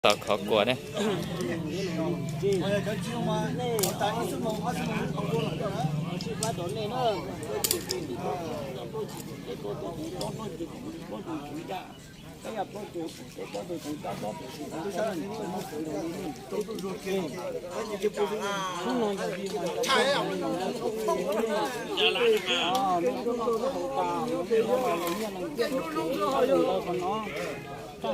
Tom khov kuas ne. Tus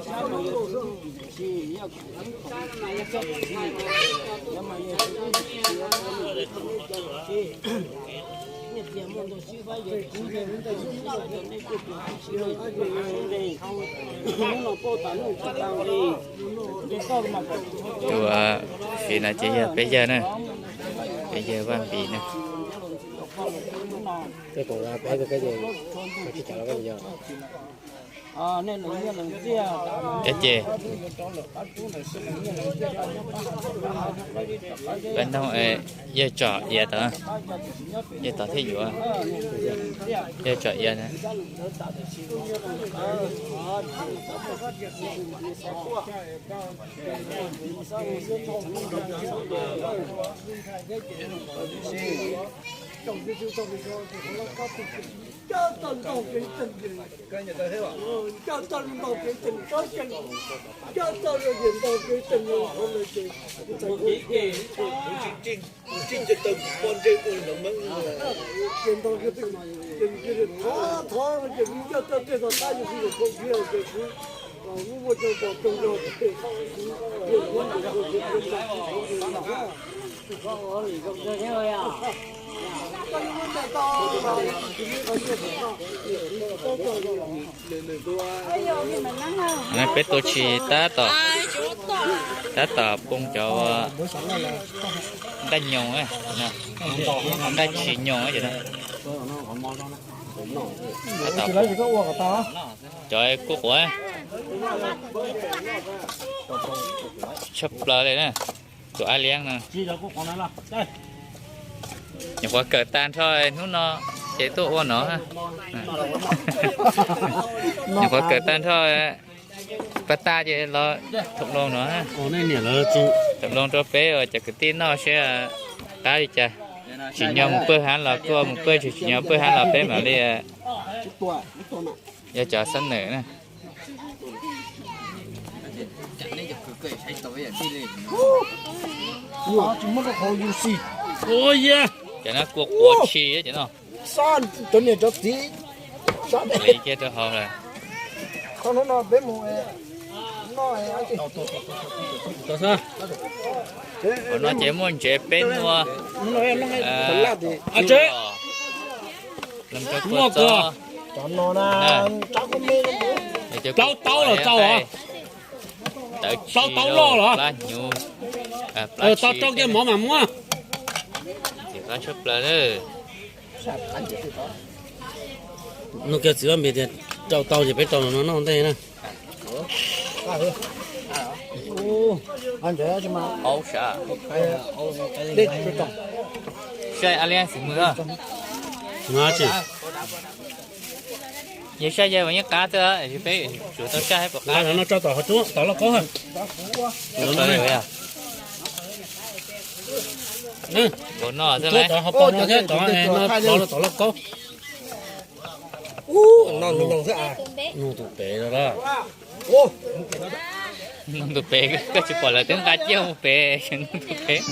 fiv no ces yog peb yawg na, peb yawg Vaj Npis na. Ces peb noog yawg Tsom Iav tod, yawg tod thiaj yuav, yawg Tsom Iav na. Peb tua tshis tab tom, tab tom poob cov nqaij nyoos, nqaij tshis nyoos. Cov kuj quav tshaj plaws li na. Tus ab liab no nyuam qhuav kawm tag nrho hnub no ces tuaj ua no. Nyuam qhuav kawm tag nrho, pab tag ces los thaum loo no, thaum loo rau peb uas cov kwv tij noj seb qab li cas. Tsim nyog mus pawg hav los kuj mus pawg, tsis tsim nyog pawg hav los peb mam li yog cov xab nawm na. Cov no kua quav tshis cov no. Cov niam cov txiv, li kiag rau hauv lawm. Hauv no ces muaj ntsev peb nua, plaub taub los tau, plaub taub loj los, tau rau kiag mov mas muab. Qab tshaj plaws. Nug kiag txiv Vaj Npis tias rau tau ces peb rau no noj ntej na. Saib ab liab xis mws. Yog saib yawg mas yeej qab xwb, peb tsuas tau saib puas qab. No tso tom hauv tsuab tom lauj kaub. Tsuab tom hauv paus no thiab tom no tom lauj kaub. Nug tus pem no. Nug tus pem, koj tsis pom lawv twb nqa ciaj mus pem, nug tus pem.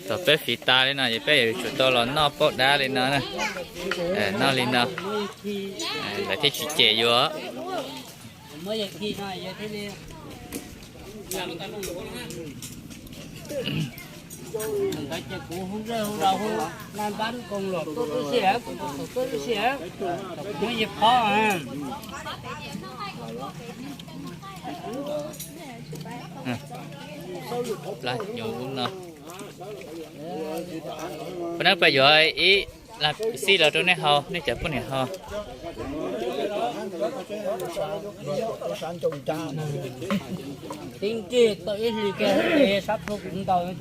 Thaum peb fiv tas li no ces peb yuav tsum tau los noj pauj dab li no na. Noj li no, lawv thiaj tsis cem yuav. Plab nyuv no. Pab nab pab yuav ib xij los rau nej haus, nej cov poj niam haus. Los zom zaws na, zom zaws rau cov kwv tij sawv daws.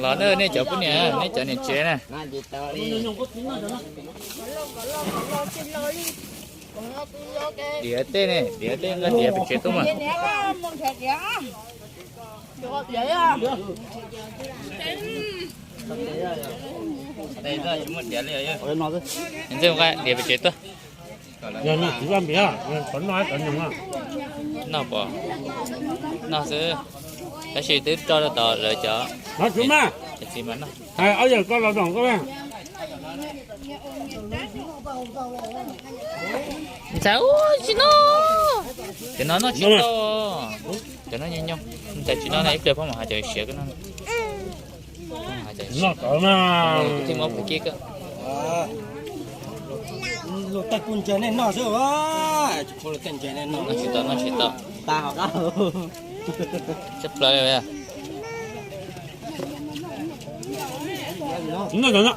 Los na nej cov poj niam, nej cov niam tsev na. Diav tej ne, diav tej nqa diav pem tsev tuaj mas. Ntxawg nqa diav pem tsev tuaj. Yog nws tsis vaj npias, qhov noj cov nyoos. Noj pom, noj xwb, tab sis twb tso rau tom lawv cov, cov txiv mas noj. Hais ob yawg koj los noj koj. Ntxawg, tsis noj. Cov no noj tsis tau. Cov no nyoos nyoos, ntxawg tsis noj na, ib pliag phob mam hais cov siav koj noj. Noj tau na. Kuv thiaj muab kuv kib koj. Luag tej kuj ntse nej noj xwb, luag tej ntse nej noj. Noj tsis tau, noj tsis tau. Tas hov qab. Tshaj plaws li. Noj tau, noj.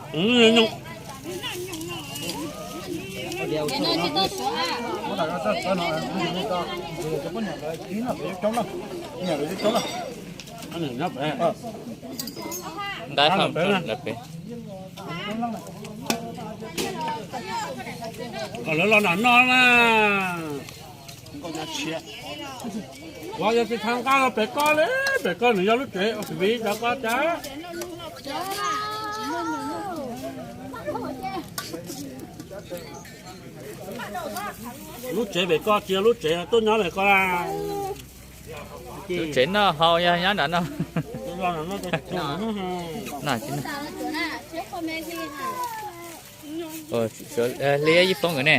Nqa faj rau lawv pem. Kom lawv los nram no na. Uas yog tsis txhob nqa los pem koj li, pem koj nws yog lub tsev ua tsis viv rau koj cas. Lub tsev pem koj tsis yog lub tsev tuaj nyob pem koj la. Lub tsev noj haus yog nyob nram no. Hli ib poob nkawd ne.